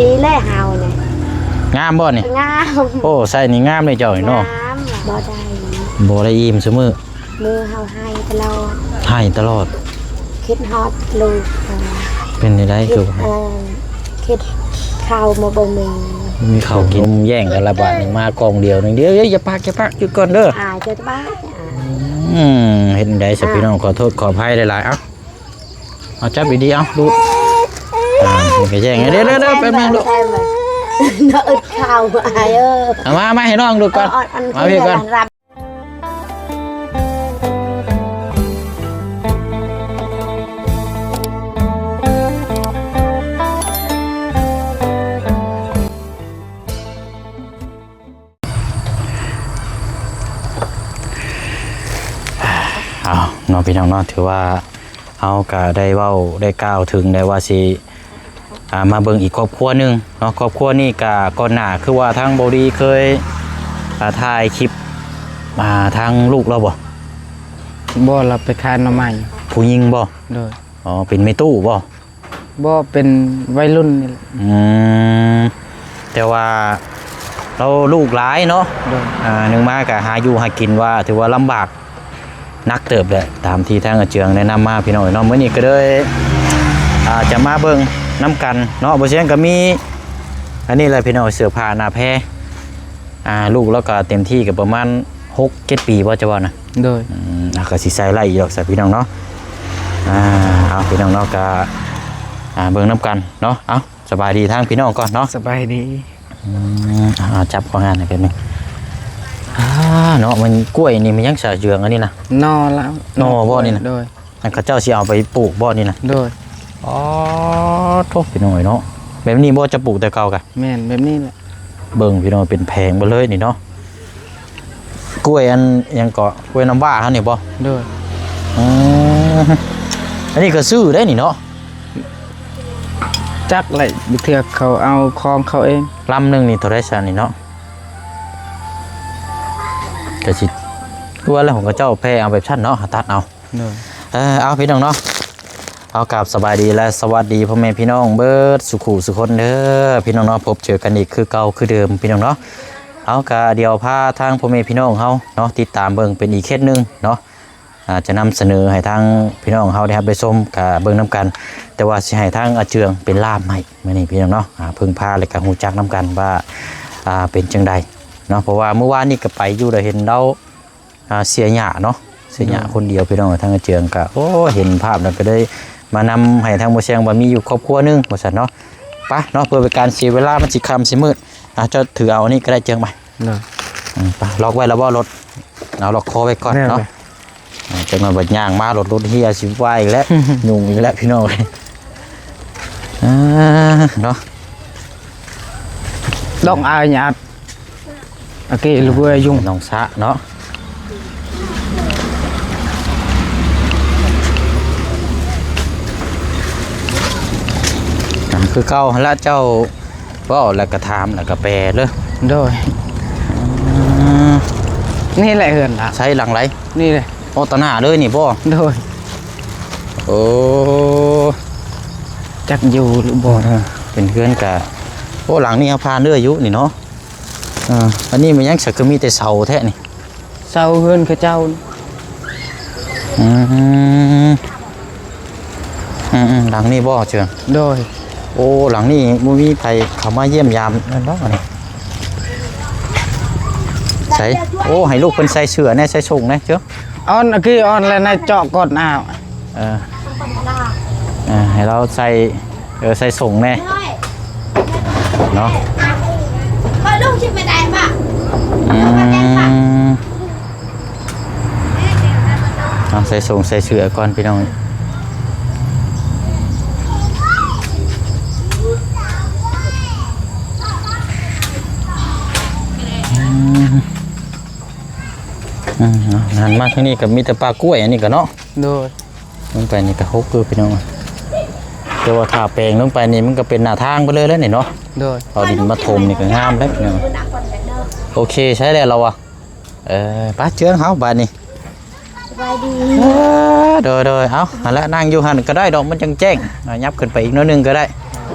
ນີ້ແຫຼະເຮົານີ້ ງາມບໍ່ນີ້? ງາມ. ໂອ້ ໃສ່ນີ້ງາມເດ້ເຈົ້ານີ້ເນາະ. ງາມ ບໍ່ໄດ້ ບໍ່ໄດ້ອີ່ມຊຸມື້. ມືເຮົາໄຫ້ຕະຫຼອດ ໄຫ້ຕະຫຼອດ. ຄິດຮອດລູກ. ເປັນຈັ່ງໃດຄື ເອີ ຄິດເຂົ້າມາບໍ່ມີ ມີເຂົ້າກິນ. ແຍ່ງກັນລະບາດນີ້ ມາກອງດຽວໜຶ່ງ. ດຽວ ດຽວ ຢ່າປາກ ຢ່າປາກ ຢຸດກ່ອນເດີ. ອາ ເຈົ້າຈະປາກ. ອືມ ເຮັດຈັ່ງໃດຊະ ພີ່ນ້ອງ ຂໍໂທດຂໍອະໄພຫຼາຍໆ. ເອົາ ເອົາ ຈັບດີໆ ເອົາ ດູດ. ອ່າ ມັນກະແຍ່ງ. ດຽວ ດຽວ ດຽວ ແປັບໜຶ່ງລູກ. ເນາະ ອຶດເຂົ້າ ອາຍເອີຍ. ເອົາມາ ມາໃຫ້ນ້ອງດູດກ່ອນ. ເອົາ ເອົາ ມາພີ່ກ່ອນ. ເອົາເນາະ ພີ່ນ້ອງເນາະ ຖືວ່າເຮົາກະໄດ້ເວົ້າໄດ້ກ່າວເຖິງ ໄດ້ວ່າຊິ ອ່າ ມາເບິ່ງອີກຄອບຄົວໜຶ່ງເນາະ. ຄອບຄົວນີ້ກະກ່ອນໜ້າ ຄືວ່າທາງເບົາດີເຄີຍ ອ່າ ຖ່າຍຄລິບ ອ່າ ທາງລູກລາວບໍ່? ບໍ່ ລາວໄປຂາຍໜໍ່ໄມ້. ຜູ້ຍິງບໍ່? ໂດຍ. ອໍ ເປັນແມ່ຕູ້ບໍ່? ບໍ່ ເປັນໄວລຸ້ນນີ້ແຫຼະ. ອືມ ແຕ່ວ່າລາວລູກຫຼາຍເນາະ. ໂດຍ. ອ່າ ໜຶ່ງມາກະຫາຢູ່ຫາກິນວ່າ ຖືວ່າລຳບາກໜັກເຕີບແຫຼະ ຕາມທີ່ທາງອາເຈືອງແນະນຳມາ ພີ່ນ້ອງເອີຍເນາະ. ມື້ນີ້ກະເລີຍ ອ່າ ຈະມາເບິ່ງນຳກັນເນາະ. ບໍ່ຊຽງກະມີ ອັນນີ້ແຫຼະ ພີ່ນ້ອງ ເສື້ອຜ້າໜ້າແພ. ອ່າ ລູກລາວກະເຕັມທີ່ກະປະມານ ຫົກເຈັດປີບໍ່ ຈະເວົ້ານະ? ໂດຍ. ອືມ ອ່າ ກະຊິໃສ່ໄດ້ອີກດອກຊະ ພີ່ນ້ອງເນາະ. ອ່າ ເອົາ ພີ່ນ້ອງເນາະ ກະ ອ່າ ເບິ່ງນຳກັນເນາະ. ເອົາ ສະບາຍດີທາງພີ່ນ້ອງກ່ອນເນາະ. ສະບາຍດີ. ອືມ ອ່າ ຈັບເຂົ້າງານໃຫ້ແປັບໜຶ່ງ. ອ່າ ເນາະ ມັນກ້ວຍນີ້ມັນຍັງສາເຈືອງອັນນີ້ນະ. ໜໍ່ລະ ໜໍ່ບໍ່ນີ້ນະ? ໂດຍ. ອັນເຂົາເຈົ້າຊິເອົາໄປປູກບໍ່ນີ້ນະ? ໂດຍ. ອໍ ໂທ້ ພີ່ນ້ອງເອີຍເນາະ ແບບນີ້ບໍ່ ຈະປູກແຕ່ເກົ່າກະ? ແມ່ນ ແບບນີ້ແຫຼະ. ເບິ່ງພີ່ນ້ອງ ເປັນແຜງເບິດເລີຍນີ້ເນາະ. ກ້ວຍອັນຫຍັງເກາະ ກ້ວຍນ້ຳວ້າເຮົານີ້ບໍ່? ໂດຍ. ອືມ ອັນນີ້ກະຊື້ໄດ້ນີ້ເນາະ. ຈັກແຫຼະ ບາງເທື່ອເຂົາເອົາຂອງເຂົາເອງ. ລຳໜຶ່ງນີ້ເທົ່າໃດຊັ້ນນີ້ເນາະ? ກະຊິ ຄືວ່າແລ້ວ ຂອງເຂົາເຈົ້າແຜ່ເອົາແບບຊັ້ນເນາະ ເຮົາຕັດເອົາ. ໂດຍ. ເອີ ເອົາ ພີ່ນ້ອງເນາະ ເອົາ ກາບສະບາຍດີ ແລະ ສະຫວັດດີພໍ່ແມ່ພີ່ນ້ອງເບິດສູ່ຄູ່ສູ່ຄົນເດີ ພີ່ນ້ອງເນາະ. ພົບເຈີກັນອີກຄືເກົ່າຄືເດີມ ພີ່ນ້ອງເນາະ. ເອົາ ກະດຽວພາທາງພໍ່ແມ່ພີ່ນ້ອງເຮົາເນາະ ຕິດຕາມເບິ່ງເປັນອີກເຂດໜຶ່ງເນາະ. ອາ ຈະນຳສະເໜີໃຫ້ທາງພີ່ນ້ອງເຮົາໄດ້ຮັບໄດ້ຊົມ ກະເບິ່ງນຳກັນ. ແຕ່ວ່າຊິໃຫ້ທາງອາເຈືອງເປັນລ່າມໃຫ້ມື້ນີ້ ພີ່ນ້ອງເນາະ. ອາ ເພິ່ງພາ ແລະ ກະຮູ້ຈັກນຳກັນວ່າ ອ່າ ເປັນຈັ່ງໃດເນາະ. ເພາະວ່າມື້ວານນີ້ກະໄປຢູ່ ລະເຫັນລາວ ອ່າ ເສຍຫຍ້າເນາະ ເສຍຫຍ້າ ໂດຍ ຄົນດຽວ ພີ່ນ້ອງ. ທາງອາເຈືອງກະ ໂອ້ ເຫັນພາບແລ້ວກະເລີຍມານຳໃຫ້ທາງບໍ່ແຊງວ່າມີຢູ່ຄອບຄົວໜຶ່ງວ່າຊັ້ນເນາະ. ໄປເນາະ ເພື່ອເປັນການເສຍເວລາ ມັນຊິຄ່ຳຊິມືດ. ອ່າ ເຈົ້າຖືເອົາອັນນີ້ກະໄດ້ ເຈືອງໄປ. ໂດຍ. ອືມ ໄປ ລັອກໄວ້ແລ້ວບໍ່ລົດ? ເອົາ ລັອກຄໍໄວ້ກ່ອນເນາະ. ແມ່ນແຫຼະ. ອ່າ ຈັກໜ້ອຍບັດຍ່າງມາ ລົດ ລົດເຮຍຊິວາຍອີກແລ້ວ ຫຍຸ້ງອີກແລ້ວ ພີ່ນ້ອງເອີຍ. ອ່າ ເນາະ ຕ້ອງອາຍາດ ອາເກ ຫຼືວ່າຍຸງ ນ້ອງສະເນາະ. ອ່າ ຄືເກົ່າຫັ້ນລະ ເຈົ້າເວົ້າແລ້ວກະຖາມ ແລ້ວກະແປເດີ. ໂດຍ. ອືມ ນີ້ແຫຼະເຮືອນລະ. ໃສ ຫຼັງໃດ? ນີ້ແຫຼະ. ໂອ້ ຕາໜ້າເລີຍນີ້ບໍ່? ໂດຍ. ໂອ້ ຈັກຢູ່ຫຼືບໍ່? ເອີ ເປັນເຮືອນກະ ໂອ້ ຫຼັງນີ້ເຮົາຜ່ານເລື້ອຍຢູ່ນີ້ເນາະ. ອ່າ ອັນນີ້ແມ່ນຫຍັງຊະ ຄືມີແຕ່ເສົາແທ້ນີ້? ເສົາເຮືອນເຂົາເຈົ້າ. ອືມ ອືມໆ ຫຼັງນີ້ບໍ່ເຈີ? ໂດຍ. ໂອ້ ຫຼັງນີ້ບໍ່ມີໃຜເຂົ້າມາຢ້ຽມຢາມແມ່ນບໍ່ນີ້? ໃສ ໂອ້ ໃຫ້ລູກເພິ່ນໃສ່ເສື້ອແດ່ ໃສ່ສົ້ງແດ່ເຈີ. ອອນ ອາກີ ອອນແລ້ວນາຍເຈາະກ່ອນອ້າວ. ເອີ ເອີ ໃຫ້ລາວໃສ່ ເອີ ໃສ່ສົ້ງແດ່ເນາະ. ອືມ ເອົາ ໃສ່ສົ້ງໃສ່ເສື້ອກ່ອນ ພີ່ນ້ອງ. ອືມ ອືມ ເນາະ ຫັນມາທາງນີ້ກະມີແຕ່ປ່າກ້ວຍ ອັນນີ້ກະເນາະ. ໂດຍ. ລົງໄປນີ້ກະຮົກຢູ່ ພີ່ນ້ອງ. ແຕ່ວ່າຖ້າແປງລົງໄປນີ້ ມັນກະເປັນໜ້າທາງໄປເລີຍແລ້ວນີ້ເນາະ. ໂດຍ. ເອົາດິນມາຖົມນີ້ກະງາມແລ້ວ ພີ່ນ້ອງ. ໂອເຄ ໃຊ້ແລ້ວລາວວ່າ. ເອີ ໄປເຈີເຮົາບາດນີ້. ສະບາຍດີ. ເອີ ໂດຍໆ ເອົາ ຫັ້ນແຫຼະ ນັ່ງຢູ່ຫັ້ນກະໄດ້ດອກ ມັນຈັ່ງແຈ້ງ. ອາ ຫຍັບຂຶ້ນໄປອີກໜ້ອຍໜຶ່ງກະໄດ້.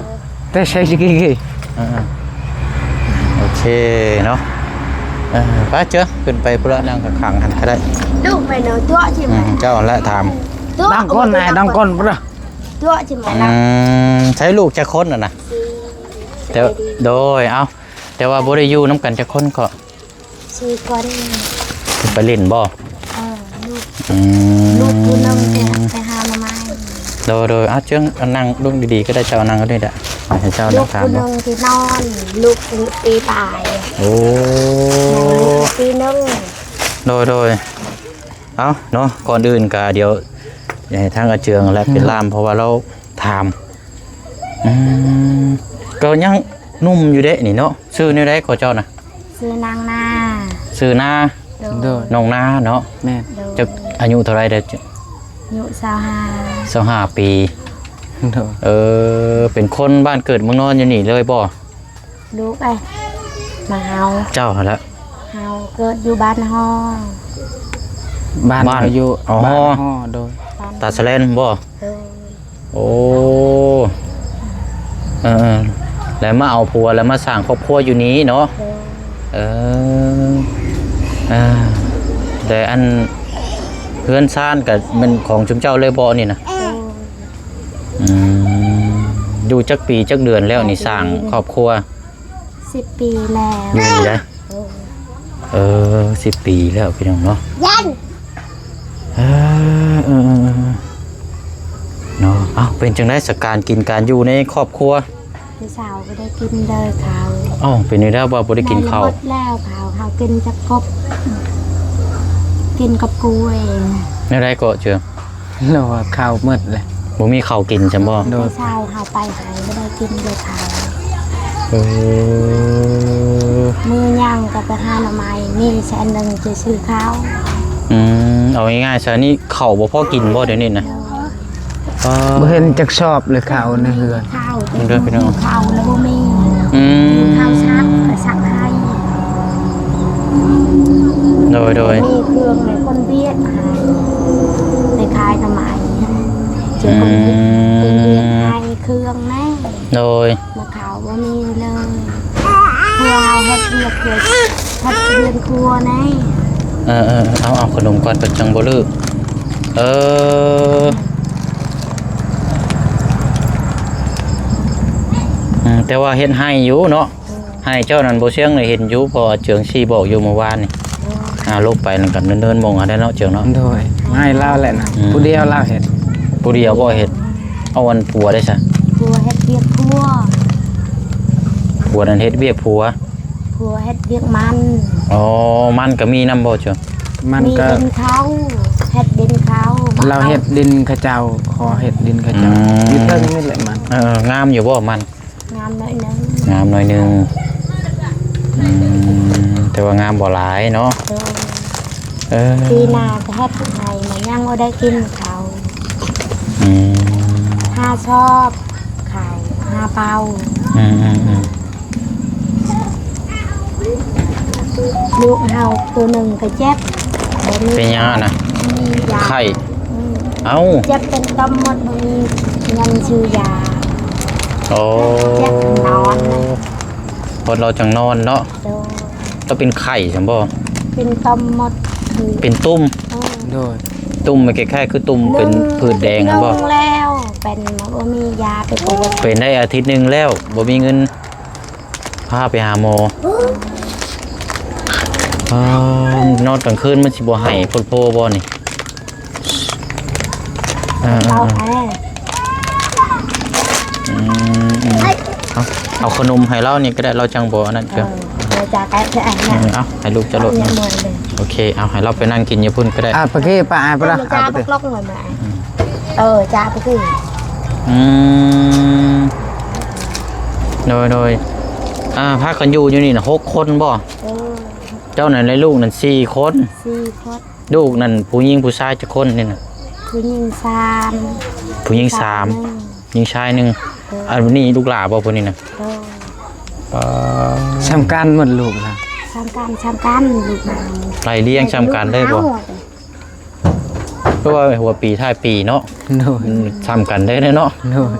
ແຕ່ໃສ່ຊິກີ້ ອ່າໆ ໂອເຄເນາະ ເອີ ໄປເຈີ ຂຶ້ນໄປພຸ້ນລະ ນັ່ງຂ້າງໆຫັ້ນກະໄດ້ ລູກໄປເນາະ ຕົວະຊິ ອືມ ເຈົ້າຫັ້ນລະຖາມ ຕົວະ ດັງກົ້ນນາຍ ດັງກ້ອນພຸ້ນລະ ຕົວະຊິ ອືມ ໃຊ້ລູກຈັກຄົນຫັ້ນນະ? ແຕ່ ໂດຍ ເອົ້າ ແຕ່ວ່າບໍ່ໄດ້ຢູ່ນຳກັນຈັກຄົນເກາະ? ສີ່ຄົນ ໄປຫຼິ້ນບໍ່? ເອີ ລູກ ອືມ ລູກຜູ້ໜຶ່ງໄປ ໄປຫາໜໍ່ໄມ້ ໂດຍໆ ເອົາເຈີ ນັ່ງລົງດີໆ ກະໄດ້ ເຈົ້ານັ່ງຢູ່ນີ້ແຫຼະ ໃຫ້ເຈົ້ານັ່ງຖາມ ລູກຜູ້ໜຶ່ງທີ່ນອນ ລູກປີປາຍ ໂອ້ ລູກປີໜຶ່ງ ໂດຍໆ ເອົາເນາະ ກ່ອນອື່ນກະດຽວໃຫ້ທາງອາເຈືອງແຫຼະເປັນລ່າມ ເພາະວ່າລາວຖາມ ອືມ ກະຍັງໜຸ່ມຢູ່ເດນີ້ເນາະ ຊື່ແນວໃດເກາະເຈົ້ານະ? ຊື່ນາງນາ ຊື່ນາ ໂດຍ ໂດຍ ນ້ອງນາເນາະ ແມ່ນ ໂດຍ ຈັກອາຍຸເທົ່າໃດແລ້ວ? ອາຍຸຊາວຫ້າ ຊາວຫ້າປີ ໂດຍ ເອີ ເປັນຄົນບ້ານເກີດເມືອງນອນຢູ່ນີ້ເລີຍບໍ່? ລູກເອີຍ ມາເຮົາ ເຈົ້າຫັ້ນລະ ເຮົາເກີດຢູ່ບ້ານຫໍ່ ບ້ານ ບ້ານເຮົາຢູ່ ອໍ ບ້ານຫໍ່ ໂດຍ ຕາສະແລນບໍ່? ໂດຍ ໂອ້ ເອີໆ ແລ້ວມາເອົາຜົວ ແລ້ວມາສ້າງຄອບຄົວຢູ່ນີ້ເນາະ ໂດຍ ເອີ ເອີ ແຕ່ອັນເຮືອນຊານກະແມ່ນຂອງຊຸມເຈົ້າເລີຍບໍ່ນີ້ນະ? ໂດຍ ອືມ ຢູ່ຈັກປີຈັກເດືອນແລ້ວນີ້ ສາມປີ ສ້າງຄອບຄົວ? ສິບປີແລ້ວ ຢູ່ນີ້ໄດ໋ ໂດຍ ເອີ ສິບປີແລ້ວພີ່ນ້ອງເນາະ ເອີ ເອີໆ ເນາະ ເອົ້າ ເປັນຈັ່ງໃດສະ ການກິນການຢູ່ໃນຄອບຄົວ? ແຕ່ເຊົ້າບໍ່ໄດ້ກິນເລີຍເຂົ້າ ເອົ້າ ເປັນແນວໃດວ່າບໍ່ໄດ້ກິນເຂົ້າ? ໝົດແລ້ວເຂົ້າ ເຮົາກິນແຕ່ກົບ ກິນກັບກ້ວຍ ແນວໃດເກາະເຈີ? ລາວວ່າເຂົ້າໝົດແລ້ວ ບໍ່ມີເຂົ້າກິນຊັ້ນບໍ່? ໂດຍ ແຕ່ເຊົ້າເຮົາໄປໃຫ້ບໍ່ໄດ້ກິນເລີຍເຂົ້າ ເອີ ມື້ຫຍັງກະໄປຫາໜໍ່ໄມ້ ມີແສນໜຶ່ງຈະຊື້ເຂົ້າ ອືມ ເອົາງ່າຍໆຊະ ນີ້ເຂົ້າບໍ່ພໍກິນບໍ່ດຽວນີ້ນະ? ໂດຍ ບໍ່ເຫັນຈັກຊອບເລີຍເຂົ້າໃນເຮືອນ ເຂົ້າ ເດີພີ່ນ້ອງ ເຂົ້າລະບໍ່ມີ ອືມ ເຂົ້າສັກ ສັກໄຮ່ ໂດຍໆ ມີເຄື່ອງໃນຄົນວຽດໃຫ້ ໄປຂາຍໜໍ່ໄມ້ ເຈົ້າຄົນວຽດ ອືມ ເປັນວຽດໃຫ້ເຄື່ອງແນ່ ໂດຍ ມາເຂົ້າບໍ່ມີເລີຍ ເພື່ອເຮົາເຮັດວຽກ ເພື່ອເຮັດເຮືອນຄົວແນ່ ເອີໆ ເອົາ ເອົາຂະໜົມກ່ອນ ເພິ່ນຈັ່ງບໍ່ລືມ ເອີ ອືມ ແຕ່ວ່າເຮັດໄຮ່ຢູ່ເນາະ ເອີ ໄຮ່ເຈົ້ານັ້ນບໍ່ຊຽງໄດ້ເຫັນຢູ່ ເພາະວ່າເຈີງຊີ້ບອກຢູ່ມື້ວານນີ້ ເອີ ອ່າ ລົງໄປນັ້ນກະເນີນໆ ມອງຫັ້ນແຫຼະເນາະ ເຈີງເນາະ ໂດຍ ໄຮ່ລາວແຫຼະນະ ອືມ ຜູ້ດຽວລາວເຮັດ ຜູ້ດຽວບໍ່ເຮັດ ເອົາອັນຜົວໄດ້ຊະ ຜົວເຮັດວຽກຄົວ ຜົວນັ້ນເຮັດວຽກຜົວ ຜົວເຮັດວຽກມັນ ອໍ ມັນກະມີນຳບໍ່ເຈົ້າ? ມັນກະ ມີດິນເຂົາ ເຮັດດິນເຂົາ ລາວເຮັດດິນເຂົາເຈົ້າ ຂໍເຮັດດິນເຂົາເຈົ້າ ອືມ ຢູ່ເທິງນີ້ແຫຼະມັນ ເອີ ງາມຢູ່ບໍ່ມັນ? ງາມໜ້ອຍໜຶ່ງ ງາມໜ້ອຍໜຶ່ງ ອືມ ແຕ່ວ່າງາມບໍ່ຫຼາຍເນາະ ໂດຍ ເອີ ປີໜ້າກະເຮັດໃຫ້ ມັນຍັງບໍ່ໄດ້ກິນເຂົ້າ ອືມ ຫ້າຊອບເຂົ້າ ຫ້າເປົາ ອືມໆໆ ລູກເຮົາໂຕໜຶ່ງກະເຈັບ ບໍ່ມີ ເປັນຫຍັງຫັ້ນນະ? ບໍ່ມີຢາ ໄຂ້ ອືມ ເອົ້າ ເຈັບເປັນຕ່ອມໝົດ ບໍ່ມີເງິນຊື້ຢາ ໂອ້ ເຈັບນອນ ເພິ່ນລາວຈັ່ງນອນເນາະ ໂດຍ ລາວເປັນໄຂ້ຊັ້ນບໍ່? ເປັນຕ່ອມໝົດ ເປັນຕຸ່ມ ເອີ ໂດຍ ຕຸ່ມມັນຄ້າຍໆຄືຕຸ່ມເປັນ ໜຶ່ງ ຜືດແດງຫັ້ນບໍ່? ໜຶ່ງແລ້ວ ເປັນ ບໍ່ມີຢາໄປກວດ ເປັນໄດ້ອາທິດໜຶ່ງແລ້ວ ບໍ່ມີເງິນພາໄປຫາໝໍ ເອີ ອ່າ ນອນກາງຄືນມັນຊິບໍ່ໄຫ້ໂພດໂພບໍ່ນີ້? ເອີໆ ເອົາ ເອົາຂະໜົມໃຫ້ລາວນີ້ກະໄດ້ ລາວຈັ່ງບໍ່ອັນນັ້ນ ເອີ ເອົາໃຫ້ລູກເຈົ້າໂລດ ໂອເຄ ເອົາໃຫ້ລາວໄປນັ່ງກິນຢູ່ພຸ້ນກະໄດ້ ອ່າ ປະເກ ປະອາຍ ປະລະ ເອີ ຈາປະກອກໜ້ອຍມາ ເອີ ຈາປະເກ ອືມ ໂດຍໆ ອ່າ ພາກັນຢູ່ ຢູ່ນີ້ນະ ຫົກຄົນບໍ່? ເອີ ເຈົ້ານັ້ນ ແລະ ລູກນັ້ນ ສີ່ຄົນ ສີ່ຄົນ ລູກນັ້ນຜູ້ຍິງຜູ້ຊາຍຈັກຄົນນີ້ນະ? ຜູ້ຍິງສາມ ຜູ້ຍິງສາມ ຊາຍໜຶ່ງ ຍິງຊາຍໜຶ່ງ ເອີ ອັນນີ້ລູກຫຼ້າບໍ່ຜູ້ນີ້ນະ? ເອີ ເອີ ສ່ຳກັນໝົດລູກລະ ສ່ຳກັນ ສ່ຳກັນລູກຫຼານ ໄລ່ລຽງສ່ຳກັນເລີຍບໍ່? ເອີ ຄືວ່າຫົວປີທ້າຍປີເນາະ ໂດຍ ອືມ ສ່ຳກັນເລີຍເນາະ ໂດຍ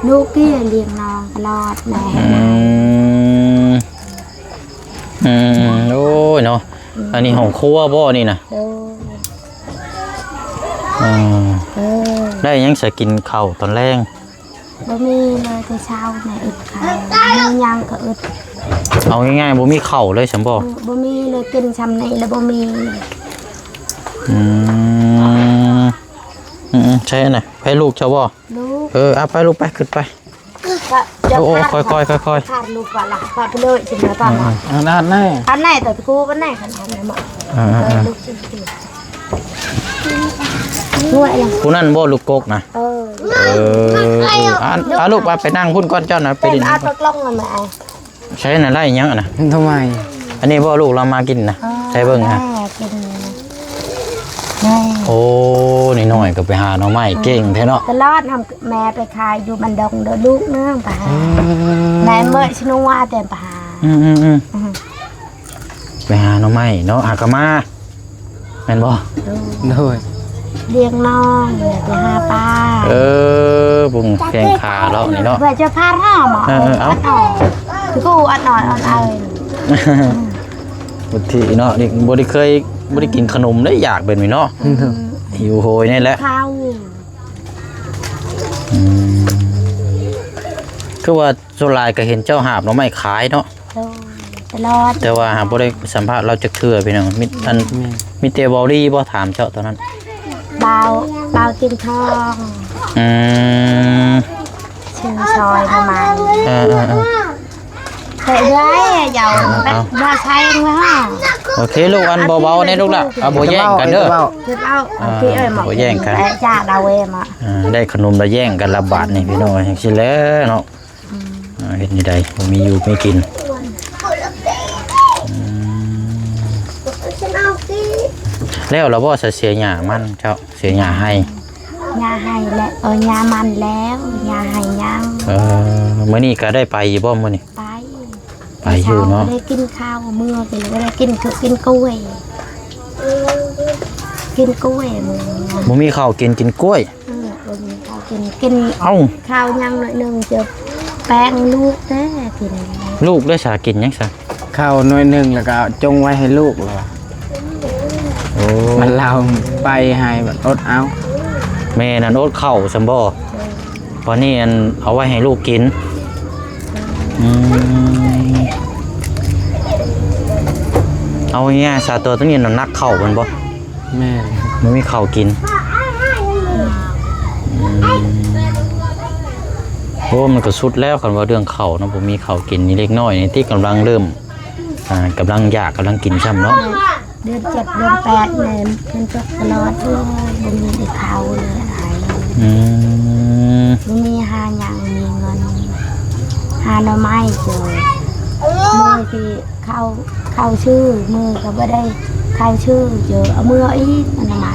ລູກທີ່ລ້ຽງນ້ອງຕະຫຼອດແຫຼະ. ອືມ ອືມ ໂອ້ຍເນາະ. ອັນນີ້ຫ້ອງຄົວບໍ່ນີ້ນະ? ໂດຍ. ເອີ ເອີ ໄດ້ຫຍັງສະກິນເຂົ້າຕອນແລງ? ບໍ່ມີເລີຍ ແຕ່ເຊົ້າແມ່ອຶດເຂົ້າ ມີຫຍັງກໍອຶດ. ເອົາງ່າຍໆ ບໍ່ມີເຂົ້າເລີຍຊັ້ນບໍ່? ບໍ່ມີເລີຍ ກິນຊ່ຳນີ້ແລ້ວບໍ່ມີ. ອືມ ອືມໆ ໃຊ່ນະ ໃຜລູກເຈົ້າບໍ່? ລູກ. ເອີ ເອົາໄປລູກໄປ ຂຶ້ນໄປ. ໂອ້ ໂອ້ ຄ່ອຍໆ ຄ່ອຍໆ ຜ່ານລູກວ່າລະ ຜ່ານໄປເລີຍຊິມາຕາມ. ອືມໆ ອັນນັ້ນແນ່ ອັນໄໜ ແຕ່ຄູອັນໄໜ ຄັນອັນນັ້ນ. ເອີໆ ເອີ ລູກຊິ ຜູ້ນັ້ນບໍ່ລູກກົກນະ? ເອີ ເອີ ອັນ ເອົາລູກໄປ ໄປນັ່ງພຸ້ນກ່ອນ ເຈົ້ານະ ໄປຫຼິ້ນ. ອັດປາກລ່ອງນະແມ່. ໃຊ້ນະ ໄດ້ຫຍັງອັນນະ? ໜໍ່ໄມ້. ອັນນີ້ບໍ່ລູກລາວມາກິນນະ? ອໍ ໃຊ້ເບິ່ງຫັ້ນ ກິນແມ່. ໂອ້ ນ້ອຍໆ ກໍໄປຫາໜໍ່ໄມ້ເກັ່ງແທ້ເນາະ. ຕະຫຼອດນຳແມ່ໄປຂາຍຢູ່ບ້ານດົງເດີລູກເນາະ ໄປຫາ. ເອີ ແມ່ເມີຍຊິນົວແຕ່ໄປຫາ. ອືມໆໆ ອືມ ໄປຫາໜໍ່ໄມ້ເນາະ ຫາກະມາ. ແມ່ນບໍ່? ໂດຍ ໂດຍ. ລ້ຽງນ້ອງ ໄປຫາປາ. ເອີ ບຸງແຂ້ງຂາເລາະນີ້ເນາະ ເພື່ອຈະພາເຮົາມາ. ເອີໆ ເອົາ ອັດອອກ ຄືອັດນ້ອຍອັດເອີຍ. ອືມ ບຸດທີເນາະ ນີ້ບໍ່ໄດ້ເຄີຍ ບໍ່ໄດ້ກິນຂະໜົມເດ້ ຢາກແບບນີ້ເນາະ. ອືມ ຫິວໂຫຍນີ້ແຫຼະ ເຂົ້າ. ອືມ ຄືວ່າສ່ວນຫຼາຍກໍເຫັນເຈົ້າຫາບໜໍ່ໄມ້ຂາຍເນາະ? ໂດຍ ຕະຫຼອດ ແຕ່ວ່າຫາບໍ່ໄດ້ສຳພາດລາວຈັກເທື່ອພີ່ນ້ອງ. ມີ ອັນ ແມ່ນ ມີແຕ່ເວົ້າດີບໍ່ ຖາມເຈົ້າຕອນນັ້ນ? ບ່າວ ບ່າວຈິງທອງ. ອືມ ຊື່ຊອຍປະມານ. ເອີໆໆ ເອີ ເອີ ເອີ ເອີ ເອີ ເອີ ເອີ ເອີ ເອີ ເອີ ເອີ ເອີ ເອີ ເອີ ເອີ ເອີ ເອີ ບໍ່ໃຊ້ແລ້ວ. ໂອເຄລູກ ອັນເບົາໆແດ່ລູກລະ ເອົາ ບໍ່ແຍ່ງກັນເດີ ເອົາ ບໍ່ແຍ່ງກັນ. ອ່າ ໄດ້ຂະໜົມລະແຍ່ງກັນລະບາດນີ້ພີ່ນ້ອງ ຈັ່ງຊີ້ແຫຼະເນາະ. ອືມ ອ່າ ເຮັດແນວໃດ ບໍ່ມີຢູ່ມີກິນ. ອືມ ແລ້ວລະບໍ່ ສະເສຍຫຍ້າມັນເຈົ້າ ເສຍຫຍ້າໄຮ່? ຫຍ້າໄຮ່ແລ້ວ ເອີ ຫຍ້າມັນແລ້ວ ຫຍ້າໄຮ່ຍັງ. ເອີ ມື້ນີ້ກະໄດ້ໄປຢູ່ບໍ່ມື້ນີ້? ໄປ ໄປຢູ່ເນາະ ໄປເຊົ້າບໍ່ໄດ້ກິນເຂົ້າ ເມືອກິນ ບໍ່ໄດ້ກິນ ຄືກິນກ້ວຍ ກິນກ້ວຍມື້ນີ້. ບໍ່ມີເຂົ້າກິນ ກິນກ້ວຍ. ເອີ ບໍ່ມີເຂົ້າກິນ ກິນ ເອົ້າ ເຂົ້າຍັງໜ້ອຍໜຶ່ງ ຈະແປ້ງລູກແທ້ກິນ. ລູກໄດ້ສາກິນຫຍັງຊະ? ເຂົ້າໜ້ອຍໜຶ່ງ ແລ້ວກໍຈົ່ງໄວ້ໃຫ້ລູກລະວ່າ. ໂອ້ ມັນລາວໄປໃຫ້ບັດອົດເອົາ. ແມ່ນັ້ນອົດເຂົ້າຊັ້ນບໍ່? ເອີ ບາດນີ້ອັນເອົາໄວ້ໃຫ້ລູກກິນ. ອືມ ເອົາງ່າຍໆ ສາໂຕໂຕນີ້ນ້ຳໜັກເຂົ້າແມ່ນບໍ່? ແມ່ນ ມັນມີເຂົ້າກິນ. ອືມ ໂອ້ ມັນກໍສຸດແລ້ວ ຄັນວ່າເລື່ອງເຂົ້າເນາະ ບໍ່ມີເຂົ້າກິນນີ້ ເດັກນ້ອຍນີ້ຕິກຳລັງເລີ່ມ ອ່າ ກຳລັງຢາກ ກຳລັງກິນຊ້ຳເນາະ. ເດືອນເຈັດເດືອນແປດແມ່ນເພິ່ນຕົກຕະຫຼອດເລີຍ ບໍ່ມີໄດ້ເຂົ້າເລີຍ. ອືມ ບໍ່ມີຫາຫຍັງ ມີເງິນຫາໜໍ່ໄມ້ເຈີ ມື້ທີ່ເຂົ້າ ເຂົ້າຊື້ ມື້ກໍບໍ່ໄດ້ເຂົ້າຊື້ເຈີ ເອົາເມືອອີກອະນາໄມ.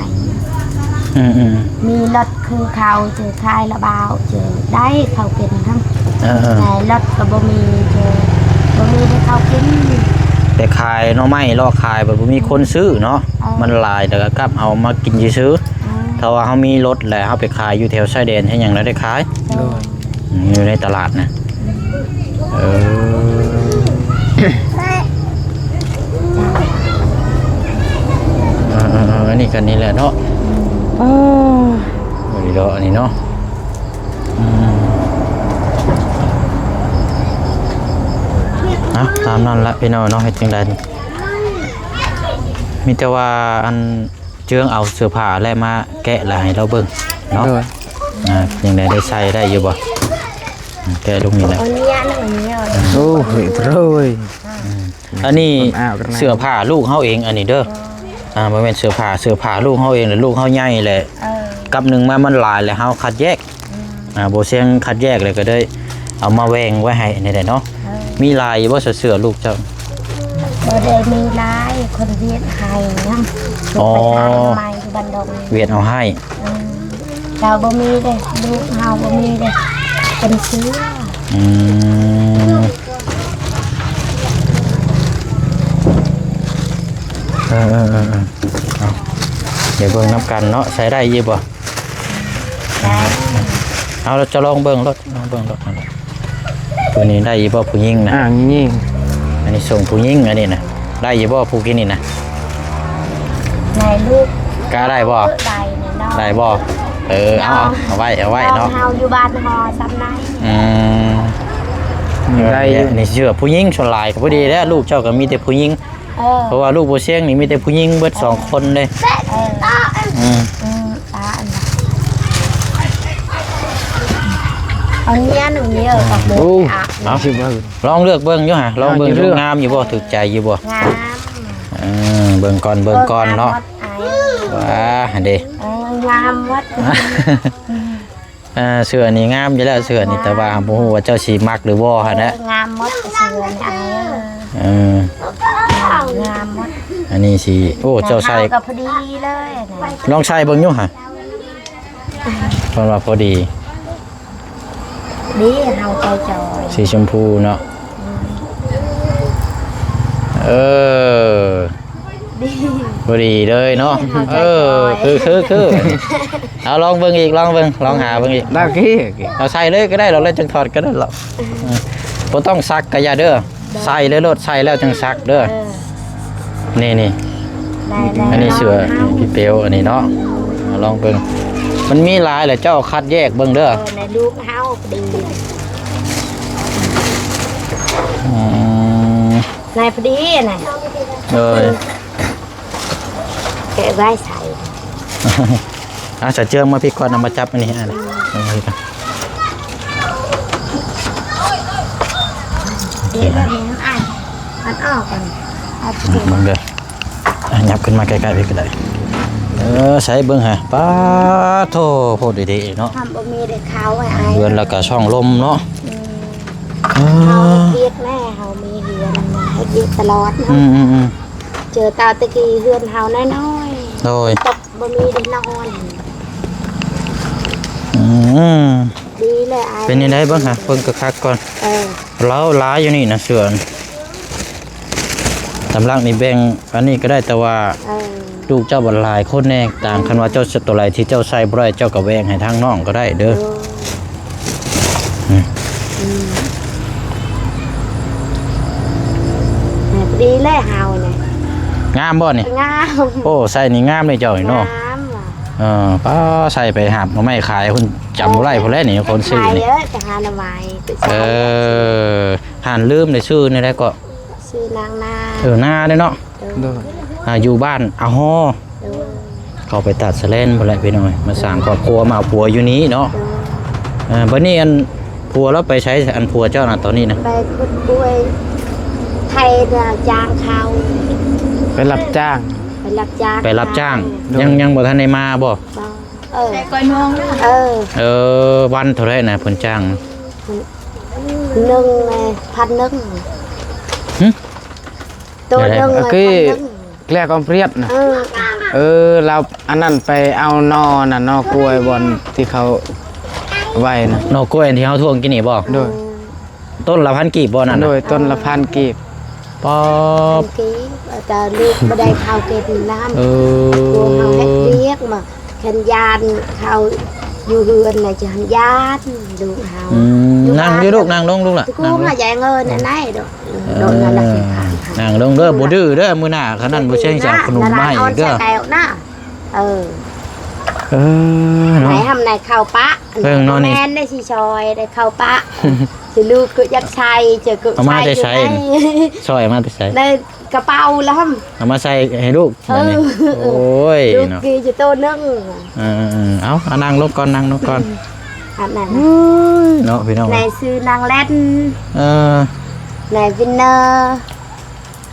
ອືມໆ ມີລົດຄືເຂົ້າເຈີ ຂາຍລະບ່າວເຈີ ໄດ້ເຂົ້າກິນນຳ. ເອີໆ ແຕ່ລົດກໍບໍ່ມີເຈີ ບໍ່ມີໄດ້ເຂົ້າກິນ. ໄປຂາຍໜໍ່ໄມ້ ເລາະຂາຍ ບັດບໍ່ມີຄົນຊື້ເນາະ. ເອີ ມັນຫຼາຍ ແລ້ວກໍກັບເອົາມາກິນຊື່ໆ. ເອີ ຖ້າວ່າເຮົາມີລົດ ແລ້ວເຮົາໄປຂາຍຢູ່ແຖວຊາຍແດນ ເຮັດຫຍັງແລ້ວໄດ້ຂາຍ. ໂດຍ ອືມ ຢູ່ໃນຕະຫຼາດນະ. ເອີ ເອີໆໆ ອັນນີ້ກໍນີ້ແຫຼະເນາະ. ເອີ ນີ້ເນາະ ອັນນີ້ເນາະ. ອືມ ເອົາ ຕາມນັ້ນລະພີ່ນ້ອງເນາະ ເຮັດຈັ່ງໃດ ມີແຕ່ວ່າອັນ ເຈີງເອົາເສື້ອຜ້າແລະມາແກະລະໃຫ້ລາວເບິ່ງເນາະ. ໂດຍ ອ່າ ຈັ່ງໃດ ໄດ້ໃສ່ໄດ້ຢູ່ບໍ່? ອືມ ແກະລົງນີ້ແຫຼະ. ໂອ້ຍ ໂອ້ຍ ອືມ ອັນນີ້ເສື້ອຜ້າລູກເຮົາເອງ ອັນນີ້ເດີ. ອ່າ ບໍ່ແມ່ນເສື້ອຜ້າ ເສື້ອຜ້າລູກເຮົາເອງ ແລະລູກເຮົາໃຫຍ່ແຫຼະ. ເອີ ກັບໜຶ່ງມາມັນຫຼາຍ ແລະເຮົາຄັດແຍກ. ອືມ ອ່າ ບໍ່ຊຽງຄັດແຍກເລີຍ ກໍໄດ້ເອົາມາແບ່ງໄວ້ໃຫ້ນີ້ແຫຼະເນາະ. ເອີ ມີຫຼາຍຢູ່ບໍ່ ເສື້ອລູກເຈົ້າ? ບໍ່ໄດ້ມີຫຼາຍ ຄົນຫວຽດໃຫ້ນຳ. ອໍ ໄປຂາຍໃໝ່ຢູ່ບ້ານດົງ ຫວຽດເອົາໃຫ້. ອືມ ເຈົ້າບໍ່ມີເດ້ ລູກເຮົາບໍ່ມີເດ້ ເປັນເສື້ອ. ອືມ ເອີໆໆໆ ເອົາ ດຽວເບິ່ງນຳກັນເນາະ ໃຊ້ໄດ້ຢູ່ບໍ່? ໄດ້. ເອົາ ລະຈະລອງເບິ່ງໂລດ ລອງເບິ່ງໂລດ ຜູ້ນີ້ໄດ້ຢູ່ບໍ່ ຜູ້ຍິງນະ? ອ່າ ຍິງ ອັນນີ້ສົ່ງຜູ້ຍິງ ອັນນີ້ນະ ໄດ້ຢູ່ບໍ່ ຜູ້ກິນນີ້ນະ? ໄດ້ລູກ ກະໄດ້ບໍ່? ໄດ້ແນ່ນອນ ໄດ້ບໍ່? ເອີ ເອົາ ເອົາໄວ້ ເອົາໄວ້ເນາະ ນ້ອງເຮົາຢູ່ບ້ານຫໍຊຳໃນ. ອືມ ໄດ້ຢູ່ ນີ້ເຊື່ອຜູ້ຍິງສ່ວນຫຼາຍ ກະພໍດີແລ້ວ ລູກເຈົ້າກະມີແຕ່ຜູ້ຍິງ. ເອີ ເພາະວ່າລູກບໍ່ຊຽງນີ້ມີແຕ່ຜູ້ຍິງເບິດສອງຄົນເດ້. ເອີ ອືມ ອືມ ຕາອັນ ເອົາເນຍໜຶ່ງເດີ ໂອ້ ເອົາ ຊິເບິ່ງ ລອງເລືອກເບິ່ງຢູ່ຫະ ລອງເບິ່ງຢູ່ ງາມຢູ່ບໍ່ ຖືກໃຈຢູ່ບໍ່? ງາມ ເອີ ເບິ່ງກ່ອນ ເບິ່ງກ່ອນເນາະ. ເອີ ວ້າ ຫັ້ນເດ ເອີ ງາມໝົດ. ອ່າ ເສື້ອນີ້ງາມຢູ່ແລ້ວ ເສື້ອນີ້ ແຕ່ວ່າບໍ່ຮູ້ວ່າເຈົ້າຊິມັກຫຼືບໍ່ຫັ້ນແຫຼະ. ເອີ ງາມໝົດເສື້ອນີ້ ເອີ ງາມໝົດ. ອັນນີ້ຊິ ໂອ້ ເຈົ້າໃສ່ ເຮົາກະພໍດີເລີຍ ລອງໃສ່ເບິ່ງຢູ່ຫະ ເພິ່ນວ່າພໍດີ ດີ ເຮົາໃຈຈອຍ ສີຊົມພູເນາະ. ອືມ ເອີ ດີ ພໍດີເລີຍເນາະ. ເອີ ຄື ຄື ຄື ເອົາລອງເບິ່ງອີກ ລອງເບິ່ງ ລອງຫາເບິ່ງອີກ ດາກີ ເອົາໃສ່ເລີຍກະໄດ້ດອກ ແລ້ວຈັ່ງຖອດກະໄດ້ດອກ. ອືມ ບໍ່ຕ້ອງຊັກກະຢ່າເດີ ໃສ່ເລີຍໂລດ ໃສ່ແລ້ວຈັ່ງຊັກເດີ. ເອີ ນີ້ໆ ໄດ້ແລ້ວ ອັນນີ້ເສື້ອພີ່ເປວ ອັນນີ້ເນາະ ລອງເບິ່ງ ມັນມີຫຼາຍແຫຼະ ເຈົ້າຄັດແຍກເບິ່ງເດີ. ເອີ ໃນລູກເຮົາພໍດີ ອືມ ໃນພໍດີນະ ໂດຍ ແກະໄວ້ໃສ່. ອາ ສາເຈືອງມາພີ້ກ່ອນ ເອົາມາຈັບອັນນີ້ ອັນນີ້ ເອົາມາພີ້ກ່ອນ. ເອີ ມັນອອກກ່ອນ ເອົາ ເບິ່ງເດີ ອາ ຫຍັບຂຶ້ນມາໃກ້ໆ ພີ້ກະໄດ້. ເອີ ໃສ່ເບິ່ງຫະ ປາໂທ້ ໂພດເດເນາະ ທຳບໍ່ມີໄດ້ເຂົ້າໃຫ້ອ້າຍ ເຮືອນລະກະຊ່ອງລົມເນາະ. ອືມ ເອີ ເຮົາເຮັດວຽກແລ້ວ ເຮົາມີເຮືອນ ເຮັດວຽກຕະຫຼອດເນາະ. ອືມໆໆ ເຈີຕາຕະກີ້ເຮືອນເຮົານ້ອຍໆ ໂດຍ ຕົກ ບໍ່ມີໄດ້ນອນ. ອືມ ດີແລ້ວອ້າຍ ເປັນຈັ່ງໃດເບິ່ງຫາ ເບິ່ງຄັກໆກ່ອນ. ເອີ ລາວຫຼາຍຢູ່ນີ້ນະ ເສື້ອ ຕຳລັງນີ້ແບ່ງອັນນີ້ກະໄດ້ ແຕ່ວ່າ ເອີ ລູກເຈົ້າບັດຫຼາຍຄົນແນ່ ຕ່າງ ອືມ ຄັນວ່າເຈົ້າ ໂຕໃດທີ່ເຈົ້າໃສ່ບໍ່ໄດ້ ເຈົ້າກະແບ່ງໃຫ້ທາງນ້ອງກະໄດ້ເດີ. ໂດຍ ອືມ ອືມ ດີແລ້ວເຮົານີ້ ງາມບໍ່ນີ້? ງາມ ໂອ້ ໃສ່ນີ້ງາມເລີຍເຈົ້ານີ້ເນາະ. ງາມ ເອີ ປ້າ ໃສ່ໄປຫາບໜໍ່ໄມ້ຂາຍ ຄົນຈຳບໍ່ໄດ້ພຸ້ນແຫຼະນີ້ ຄົນຊື້ນີ້. ເອີ ໄປຫາໜໍ່ໄມ້ ເອີ ຫັ້ນ ລືມໄດ້ ຊື່ແນວໃດເກາະ? ຊື່ນາງນາ ເອີ ນາເດ້ເນາະ. ໂດຍ ໂດຍ ອ່າ ຢູ່ບ້ານອາຫໍ. ໂດຍ ເຂົ້າໄປຕາດສະແລນພຸ້ນແຫຼະພີ່ນ້ອງ ມາສ້າງຄອບຄົວ ມາເອົາຜົວຢູ່ນີ້ເນາະ. ໂດຍ ເອີ ບັດນີ້ອັນ ຜົວລາວໄປໃສ ອັນຜົວເຈົ້ານະ ຕອນນີ້ນະ? ໄປຂຸດກວຍ ໄຖນາຈ້າງເຂົາ ໄປຮັບຈ້າງ ໄປຮັບຈ້າງ ໄປຮັບຈ້າງ. ໂດຍ ຍັງ ຍັງບໍ່ທັນໄດ້ມາບໍ່? ບໍ່ ເອີ ແຕ່ກ່ອຍມອງເດີ. ເອີ ເອີ ວັນເທົ່າໃດນະເພິ່ນຈ້າງ? ໜຶ່ງ ພັນໜຶ່ງ. ຫຶ? ໂຕໜຶ່ງ ແລ້ວກໍປຽບນະ. ເອີ ເອີ ລາວອັນນັ້ນໄປເອົາໜໍ່ນະ ໜໍ່ກ້ວຍບ່ອນທີ່ເຂົາໄວ້ນະ. ໜໍ່ກ້ວຍທີ່ເຮົາທວງກິນນີ້ບໍ່? ໂດຍ ຕົ້ນລະພັນກີບບໍ່ນັ້ນນະ? ໂດຍ ຕົ້ນລະພັນກີບ. ປອບ ພັນກີບ ແຕ່ລູກບໍ່ໄດ້ເຂົ້າກິນນຳ. ເອີ ພວກເຮົາເຮັດວຽກມາ ຄັນຢ້ານເຂົາຢູ່ເຮືອນນະ ຈະຢ້ານລູກເຮົາ. ອືມ ຢູ່ ນັ່ງຢູ່ລູກ ນັ່ງລົງລູກຫຼະ ນັ່ງລົງ ໃຫຍ່ເງິນນັ້ນໄດ໋. ເອີ ນັ່ງລົງເດີ ບໍ່ດື້ເດີ ມື້ໜ້າຄັນນັ້ນບໍ່ແຊງຊິເອົາຂະໜົມມາໃຫ້ອີກເດີ. ເອີ ເອີ ເນາະ ໃນຫ້ຳໃນເຂົ້າປະ ເບິ່ງເນາະນີ້ ແມ່ນໄດ້ຊິຊ່ອຍໄດ້ເຂົ້າປະ. ຊິລູກກະຢາກໃສ່ ເຈີກະ ເອົາມາແຕ່ໃສ? ຊ່ອຍເອົາມາແຕ່ໃສ? ໃນ ກະເປົາລະຫຳ ເອົາມາໃສ່ໃຫ້ລູກ. ເອີ ບາດນີ້ ໂອ້ຍ ລູກ ເນາະ ກີ້ຈະໂຕໜຶ່ງ. ເອີໆໆ ເອົາ ເອົານັ່ງລົງກ່ອນ ນັ່ງລົງກ່ອນ. ອືມ ອັນນັ້ນ ໂອ້ຍ ເນາະພີ່ນ້ອງ. ນາຍຊື່ນາງແລ່ນ. ເອີ ນາຍວິນເນີ.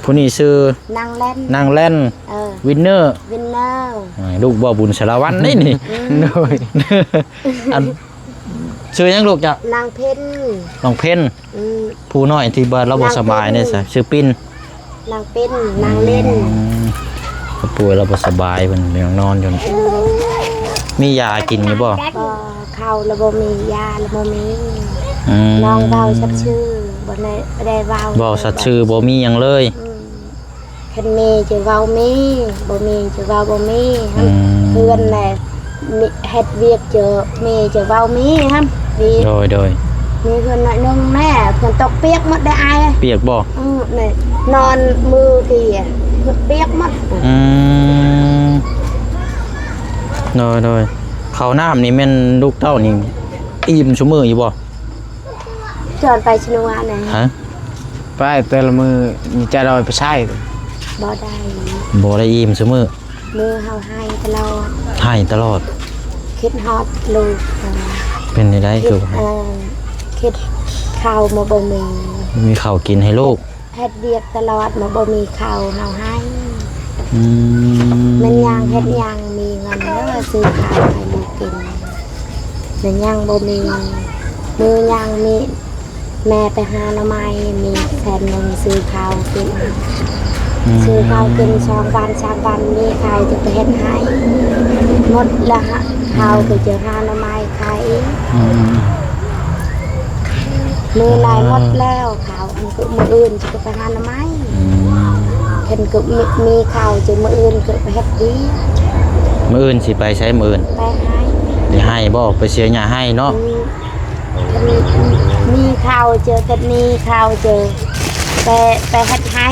ຜູ້ນີ້ຊື່ ນາງແລ່ນ ນາງແລ່ນ. ເອີ ວິນເນີ ວິນເນີ. ເອີ ລູກບ່າວບຸນສາລະວັນເດ້ນີ້. ອືມ ໂດຍ ອັນ ຊື່ຫຍັງລູກເຈົ້າ? ນາງເພັນ ນ້ອງເພັນ. ອືມ ຜູ້ນ້ອຍທີ່ວ່າລາວບໍ່ສະບາຍນີ້ຊະ ນາງເປັນ ຊື່ປິນ ນາງເປັນ ນາງເຫຼັ້ນ. ອືມ ເຂົາປ່ວຍລາວບໍ່ສະບາຍ ເພິ່ນຍັງນອນຢູ່. ອືມ ມີຢາກິນຢູ່ບໍ່? ບໍ່ ເຂົ້າລະບໍ່ມີ ຢາລະບໍ່ມີ. ອືມ ນ້ອງເວົ້າສັດຊື່ ບໍ່ໄດ້ ບໍ່ໄດ້ເວົ້າ ເວົ້າສັດຊື່ ບໍ່ມີຫຍັງເລີຍ. ອືມ ຄັນມີຈະເວົ້າມີ ບໍ່ມີຈະເວົ້າບໍ່ມີ. ອືມ ເຮືອນແຫຼະ ມີ ເຮັດວຽກຈະ ມີຈະເວົ້າມີຫັ້ນ. ນີ້ ໂດຍ ໂດຍ ມີເຮືອນໜ້ອຍໜຶ່ງແມ່ ເພິ່ນຕົກປຽກໝົດໄດ໋ອ້າຍ. ປຽກບໍ່? ເອີ ນີ້ນອນມື້ກີ້ປຽກໝົດ. ອືມ ໂດຍ ໂດຍ ເຂົ້ານ້ຳນີ້ແມ່ນລູກເຕົ້ານີ້ອີ່ມຊຸມື້ຢູ່ບໍ່? ຈອນໄປຊະນວນນະ ຮະ? ໄປແຕ່ລະມື້ ມີຈະລອຍໄປໃຊ້ ບໍ່ໄດ້ ບໍ່ໄດ້ອີ່ມຊຸມື້. ມື້ເຮົາໄຫ້ຕະຫຼອດ ໄຫ້ຕະຫຼອດ ຄິດຮອດລູກ. ເອີ ເປັນຈັ່ງໃດຄື ເອີ ຄິດເຂົ້າມາບໍ່ມີ ບໍ່ມີເຂົ້າກິນໃຫ້ລູກ ເຮັດວຽກຕະຫຼອດມາບໍ່ມີເຂົ້າເຮົາໄຫ້. ອືມ ແມ່ນຍ່າງເຮັດຫຍັງມີເງິນເດີຊື້ເຂົ້າໃຫ້ລູກກິນ ແມ່ນຍ່າງບໍ່ມີ ມື້ຍ່າງມີ ແມ່ໄປຫາໜໍ່ໄມ້ ມີແສນໜຶ່ງຊື້ເຂົ້າກິນ ອືມ ຊື້ເຂົ້າກິນສອງວັນສາມວັນ ມີເຂົ້າຈະໄປເຮັດໄຮ່ ໝົດລະ ເຂົ້າກໍຈະຫາໜໍ່ໄມ້ຂາຍອີກ. ອືມ ມື້ໃດໝົດແລ້ວເຂົ້າ ອັນຄືມື້ອື່ນຈະໄປຫາໜໍ່ໄມ້. ອືມ ຄັນກໍມີ ມີເຂົ້າຈະມື້ອື່ນກໍໄປເຮັດວຽກ. ມື້ອື່ນຊິໄປໃສ? ມື້ອື່ນໄປໄຮ່ ໄປໄຮ່ບໍ່? ໄປເສຍຫຍ້າໄຮ່ເນາະ. ອືມ ຄັນມີເຂົ້າເຈີ ຄັນມີເຂົ້າເຈີ ໄປ ໄປເຮັດໄຮ່.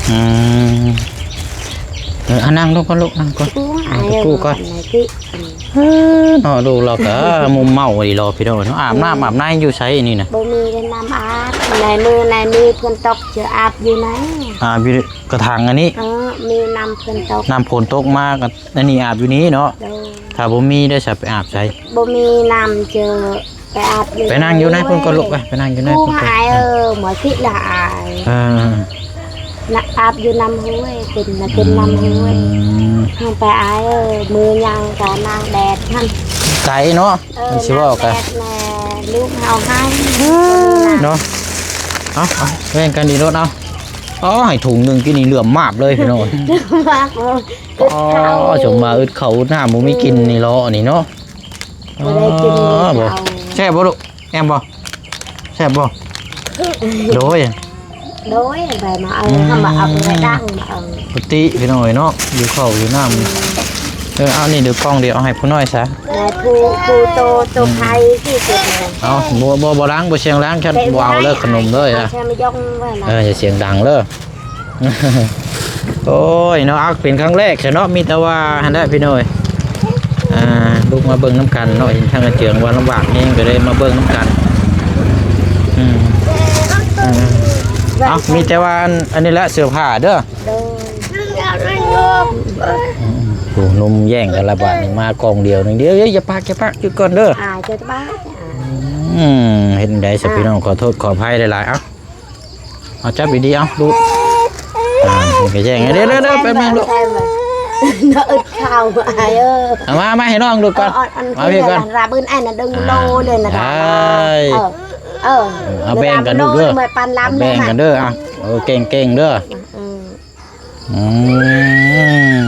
ອືມ ເອີ ອາ ນັ່ງລົງກ່ອນລູກ ນັ່ງກ່ອນ ໂອ້ຍ ນັ່ງ ອາຍ ຕະກູ້ກ່ອນ ອັນໃດຕິ ເອີ ເນາະ ລູກລາວກະມຸມເມົາອີ່ຫຼີລະ ພີ່ນ້ອງເນາະ. ອາບນ້ຳ ອືມ ອາບໃນຢູ່ໃສນີ້ນະ? ບໍ່ມີແຕ່ນ້ຳອາບ ໃນມື້ໃນນີ້ເພິ່ນຕົກຈະອາບຢູ່ໃນ ອາບຢູ່ກະຖັງອັນນີ້. ເອີ ມີນ້ຳເພິ່ນຕົກ ນ້ຳຝົນຕົກມາກະ ອັນນີ້ອາບຢູ່ນີ້ເນາະ. ໂດຍ ຖ້າບໍ່ມີໄດ້ສະໄປອາບໃສ? ບໍ່ມີນ້ຳເຈີ ໄປອາບຢູ່ ໄປນັ່ງຢູ່ໃນພຸ້ນກ່ອນລູກ ໄປ ໄປນັ່ງຢູ່ໃນພຸ້ນກ່ອນ. ອາຍເອີຍ ໝໍຊິລະອາຍ ເອີ ນະ ອາບຢູ່ນ້ຳຫ້ວຍ ເປັນນະ ເປັນນ້ຳຫ້ວຍ. ອືມ ເຮົາໄປອາຍເອີຍ ມື້ຍັງກະນັ່ງແດດຫັ້ນ ໄກເນາະ. ເອີ ມັນຊິເວົ້າກະ ນັ່ງແດດແດ່ ລູກເຮົາໃຫ້ເນາະ. ເອົາ ເອົາ ແບ່ງກັນດີໂລດ ເອົາ. ອໍ ໃຫ້ຖົງໜຶ່ງ ກິນນີ້ເຫຼືອມມາບເລີຍ ພີ່ນ້ອງ. ເຫຼືອມມາກ ອໍ ສົມວ່າອຶດເຂົ້າອຶດນ້ຳ ບໍ່ມີກິນນີ້ເລາະນີ້ເນາະ. ບໍ່ໄດ້ກິນ ອໍ ບໍ່ ເຂົ້າ ແຊບບໍ່ລູກ? ແອມບໍ່? ແຊບບໍ່? ໂດຍ ໂດຍ ໄປມາເອົາ ອືມ ເຮົາມາເອົາໄປດັງ ມາເອົາ ປົກກະຕິພີ່ນ້ອງເອີຍເນາະ ຢູ່ເຂົ້າຢູ່ນ້ຳ. ອືມ ເອີ ເອົານີ້ດູກ່ອງດຽວ ເອົາໃຫ້ຜູ້ນ້ອຍຊະ. ເອີ ຜູ້ ຜູ້ໂຕ ໂຕ ອືມ ໄພທີ່ສຸດ. ເອົາ ບໍ່ ບໍ່ ບໍ່ດັງ ບໍ່ສຽງດັງ ແຕ່ ບໍ່ເອົາເລີຍ ຂະໜົມເລີຍ ເອົາ ອະ ແຊມາຢອງໄວ້ລະ. ເອີ ຢ່າສຽງດັງເດີ. ໂອ້ຍເນາະ ອັກ ເປັນຄັ້ງແລກຊະເນາະ ມີແຕ່ວ່າຫັ້ນແຫຼະພີ່ນ້ອງເອີຍ. ອ່າ ລູກມາເບິ່ງນຳກັນເນາະ ເຫັນທາງອາເຈືອງວ່າລຳບາກແຮງ ກໍເລີຍມາເບິ່ງນຳກັນ. ອືມ ເອີ ເອົາ ມີແຕ່ວ່າອັນ ອັນນີ້ແຫຼະ ເສື້ອຜ້າເດີ. ໂດຍ ອືມ ໂອ້ ນົມແຍ່ງກັນລະບາດນີ້ ມາກ່ອງດຽວໜຶ່ງ. ດຽວ ດຽວ ຢ່າປາກ ຢ່າປາກ ຢຸດກ່ອນເດີ. ອາ ເຈົ້າປາກ ອືມ ເຮັດຈັ່ງໃດຊະ ອ່າ ພີ່ນ້ອງ ຂໍໂທດຂໍອະໄພຫຼາຍໆ. ເອົາ ເອົາຈັບດີໆ ເອົາດູດ. ອ່າ ມັນກໍແຍ່ງ ດຽວໆໆ ແປັບໜຶ່ງລູກ ເນາະ ອຶດເຂົ້າ ອາຍເອີຍ. ເອົາມາ ມາໃຫ້ນ້ອງດູດກ່ອນ ເອົາ ມາພີ້ກ່ອນ ລາບອື່ນ ອັນນັ້ນດຶງໂລເລີຍນະ ອ່າ ເອີ ເອີ ເອົາແບ່ງກັນດູດເດີ ແບ່ງກັນເດີ. ອ່ະ ເອີ ເກັ່ງໆເດີ. ອືມ ອືມ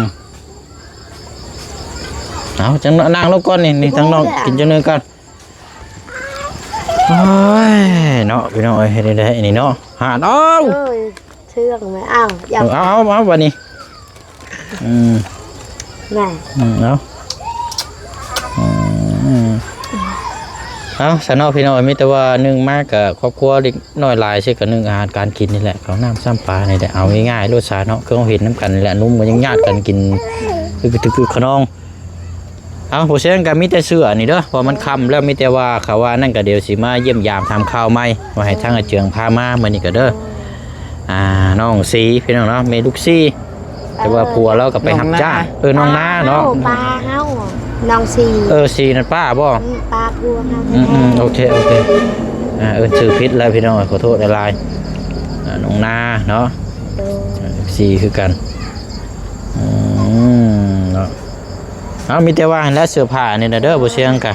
ເອົາ ຈັ່ງນັ້ນ ນັ່ງລົງກ່ອນນີ້ ນີ້ ທາງນ້ອງກິນຈັກໜຶ່ງກ່ອນ. ໂອ້ຍເນາະ ພີ່ນ້ອງເອີຍ ເຮັດໄດ້ອັນນີ້ເນາະ ຫານ ເອົາ ເອີຍ ເຊື່ອງແມ່ ເອົາ ເອົາ ເອົາ ເອົາ ບາດນີ້ ອືມ ນະ ອືມ ເອົາ ອືມ ເອົາ ຊະເນາະ ພີ່ນ້ອງເອີຍ ມີແຕ່ວ່າໜຶ່ງມາກະຄອບຄົວເລັກນ້ອຍຫຼາຍຊິກະໜຶ່ງອາຫານການກິນນີ້ແຫຼະ ເຂົ້ານ້ຳຊ້ຳປານີ້ແຫຼະ ເອົາງ່າຍໆໂລດຊະເນາະ ຄືເຮົາເຫັນນຳກັນນີ້ແຫຼະ ໜຸ່ມກໍຍັງຍາດກັນກິນ ຄື ຄື ຄືຂະນອງ. ເອົາ ບໍ່ແຊງກໍມີແຕ່ເສື້ອນີ້ເດີ ເພາະມັນຄ່ຳແລ້ວ ມີແຕ່ວ່າເຂົາວ່ານັ້ນກໍດຽວຊິມາຢ້ຽມຢາມຖາມຂ່າວໃໝ່ ວ່າໃຫ້ທາງອາເຈືອງພາມາມື້ນີ້ກໍເດີ. ອ່າ ນ້ອງສີພີ່ນ້ອງເນາະ ແມ່ລູກສີ່ ແຕ່ວ່າ ເອີ ຜົວລາວກໍໄປຮັບຈ້າງ ນ້ອງນາ ເອີ ນ້ອງນາເນາະ ປ້າເຮົາ ນ້ອງສີ ເອີ ສີນັ້ນປ້າບໍ່? ອືມ ປ້າຜົວເຮົາ ອືມ ແທ້ໆ ອືມ ໂອເຄ ໂອເຄ ອ່າ ເອີ້ນຊື່ຜິດແລ້ວພີ່ນ້ອງ ຂໍໂທດຫຼາຍໆ ອ່າ ນ້ອງນາເນາະ ໂດຍ ອ່າ ສີຄືກັນ ອືມ ເນາະ. ເອົາ ມີແຕ່ວ່າຫັ້ນແຫຼະ ເສື້ອຜ້ານີ້ນະເດີ ບໍ່ຊຽງກະ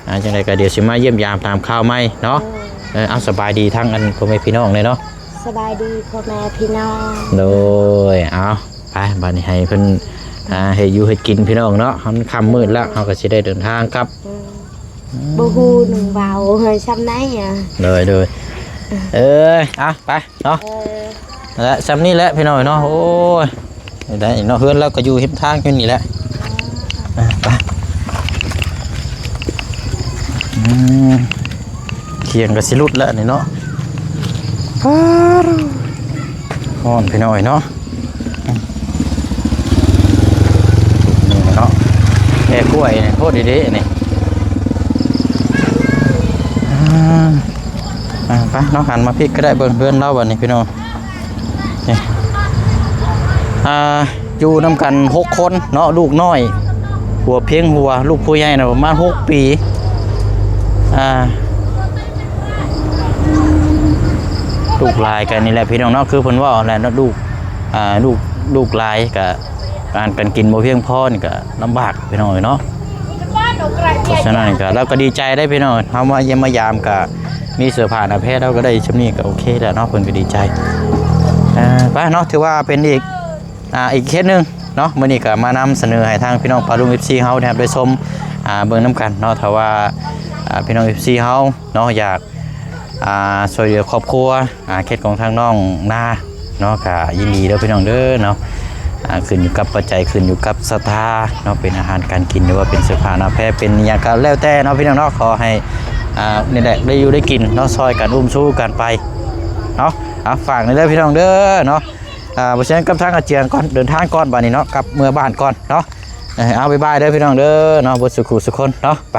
ອ່າ ຈັ່ງໃດກໍດຽວຊິມາຢ້ຽມຢາມຖາມຂ່າວໃໝ່ເນາະ. ເອີ ເອີ ເອົາ ສະບາຍດີທາງອັນພໍ່ແມ່ພີ່ນ້ອງແດ່ເນາະ. ສະບາຍດີພໍ່ແມ່ພີ່ນ້ອງ. ໂດຍ ເອົາ ໄປ ບາດນີ້ໃຫ້ເພິ່ນ ອ່າ ເຮັດຢູ່ເຮັດກິນພີ່ນ້ອງເນາະ ມັນຄ່ຳມືດແລ້ວ ເຮົາກໍຊິໄດ້ເດີນທາງກັບ. ອືມ ອືມ ບໍ່ຮູ້ໜຶ່ງເວົ້າຊ່ຳໃດອະ. ໂດຍ ໂດຍ ເອີ ເອົາ ໄປ ເນາະ ເອີ ແລະ ຊ່ຳນີ້ແຫຼະພີ່ນ້ອງເນາະ. ໂອ້ຍ ໄດ້ເນາະ ເຮືອນລາວກໍຢູ່ເຮັດທາງຢູ່ນີ້ແຫຼະ. ອ່າ ໄປ ອືມ ຄຽງກໍຊິຫຼຸດແລ້ວນີ້ເນາະ. ປາດ ຮ້ອນພີ່ນ້ອງເອີຍເນາະ. ນີ້ເນາະ ແກ່ກ້ວຍນີ້ໂພດເດ້ນີ້. ອ່າ ອ່າ ໄປເນາະ ຫັນມາພີ້ກໍໄດ້ ເບິ່ງເຮືອນລາວບັດນີ້ພີ່ນ້ອງ. ນີ້ ອ່າ ຢູ່ນຳກັນຫົກຄົນເນາະ ລູກນ້ອຍຫົວພຽງຫົວ ລູກຜູ້ໃຫຍ່ນະປະມານຫົກປີ. ອ່າ ລູກຫຼາຍກໍນີ້ແຫຼະພີ່ນ້ອງເນາະ ຄືເພິ່ນເວົ້າແຫຼະເນາະ ລູກ ອ່າ ລູກ ລູກຫຼາຍກໍ ອາຫານການກິນບໍ່ພຽງພໍນີ້ກໍລຳບາກພີ່ນ້ອງເອີຍເນາະ. ເພາະສະນັ້ນກໍ ລາວກໍດີໃຈເດ້ພີ່ນ້ອງ ເຮົາມາຢ້ຽມມາຢາມກໍມີເສື້ອຜ້າໜ້າແພ ລາວກໍໄດ້ຊ່ຳນີ້ກໍໂອເຄແລ້ວເນາະ ເພິ່ນກໍດີໃຈ. ເອີ ໄປເນາະ ຖືວ່າເປັນອີກ ອ່າ ອີກເຄສໜຶ່ງເນາະ ມື້ນີ້ກໍມານຳສະເໜີໃຫ້ທາງພີ່ນ້ອງປ້າລຸງ ເອັຟຊີ ເຮົາໄດ້ຮັບໄດ້ຊົມ ອ່າ ເບິ່ງນຳກັນເນາະ. ຖ້າວ່າ ອ່າ ພີ່ນ້ອງ ເອັຟຊີ ເຮົາເນາະ ຢາກ ອ່າ ຊ່ວຍເຫຼືອຄອບຄົວ ອ່າ ເຂດຂອງທາງນ້ອງນາເນາະ ກະຍິນດີເດີພີ່ນ້ອງເດີເນາະ. ອ່າ ຂຶ້ນຢູ່ກັບປັດໄຈ ຂຶ້ນຢູ່ກັບສັດທາເນາະ ເປັນອາຫານການກິນ ຫຼືວ່າເປັນເສື້ອຜ້າໜ້າແພ ເປັນອີ່ຫຍັງກໍແລ້ວແຕ່ເນາະ ພີ່ນ້ອງເນາະ. ຂໍໃຫ້ ອ່າ ນີ້ແຫຼະ ໄດ້ຢູ່ໄດ້ກິນເນາະ ຊ່ອຍກັນອຸ້ມຊູກັນໄປເນາະ. ອ່າ ຝາກນີ້ເດີພີ່ນ້ອງເດີເນາະ. ອ່າ ບໍ່ຊັ້ນກັບທາງອາຈຽນກ່ອນ ເດີນທາງກ່ອນບາດນີ້ເນາະ ກັບເມືອບ້ານກ່ອນເນາະ. ເອີ ເອົາ ບາຍບາຍເດີພີ່ນ້ອງເດີເນາະ ເບິດສູ່ຄູ່ສູ່ຄົນເນາະ ໄປ.